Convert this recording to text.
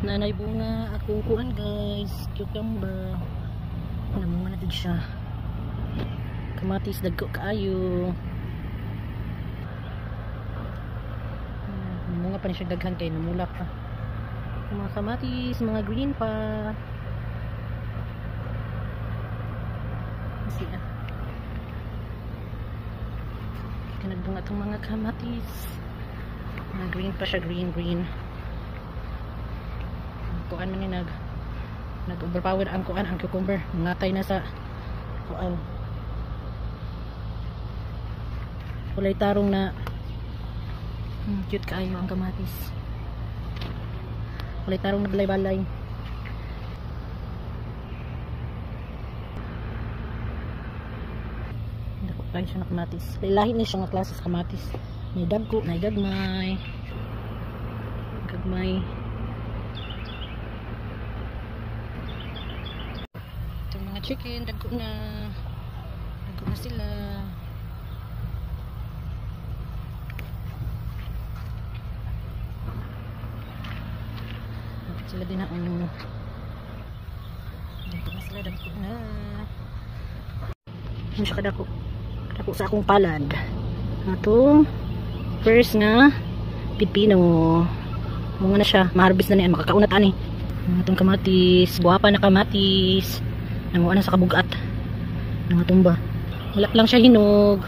Nanay bunga akong kuan guys, cucumber. Namunga na din siya. Kamatis dagko kaayo. Namunga pa ni siya daghan kay namula pa. Mga kamatis, mga green pa. Siya. Kanagbunga itong mga kamatis. Mga green pa siya, green, green. Kuan man ni nag overpower ang kuan, ang cucumber. Ngatay na sa kuan. Kulay tarong na. Cute kaayo ang kamatis. Kulay tarong na balay-balay. Dako kayo siya na kamatis. Lahi ni siya nga klase sa kamatis. May dagko, may gagmay. Gagmay. Itong mga chicken, dagko na. Dagko na sila. Dagko sila din na ano. Dagko na sila, dagko na. Ano siya kadako? Kadako sa akong palad. Atong first nga pipino. Munga na siya, maharbis na niya, makakaunat ani. Atong kamatis, buha pa na kamatis. Nanguha na sa kabugat. Nga tumba. Wala lang siya hinog.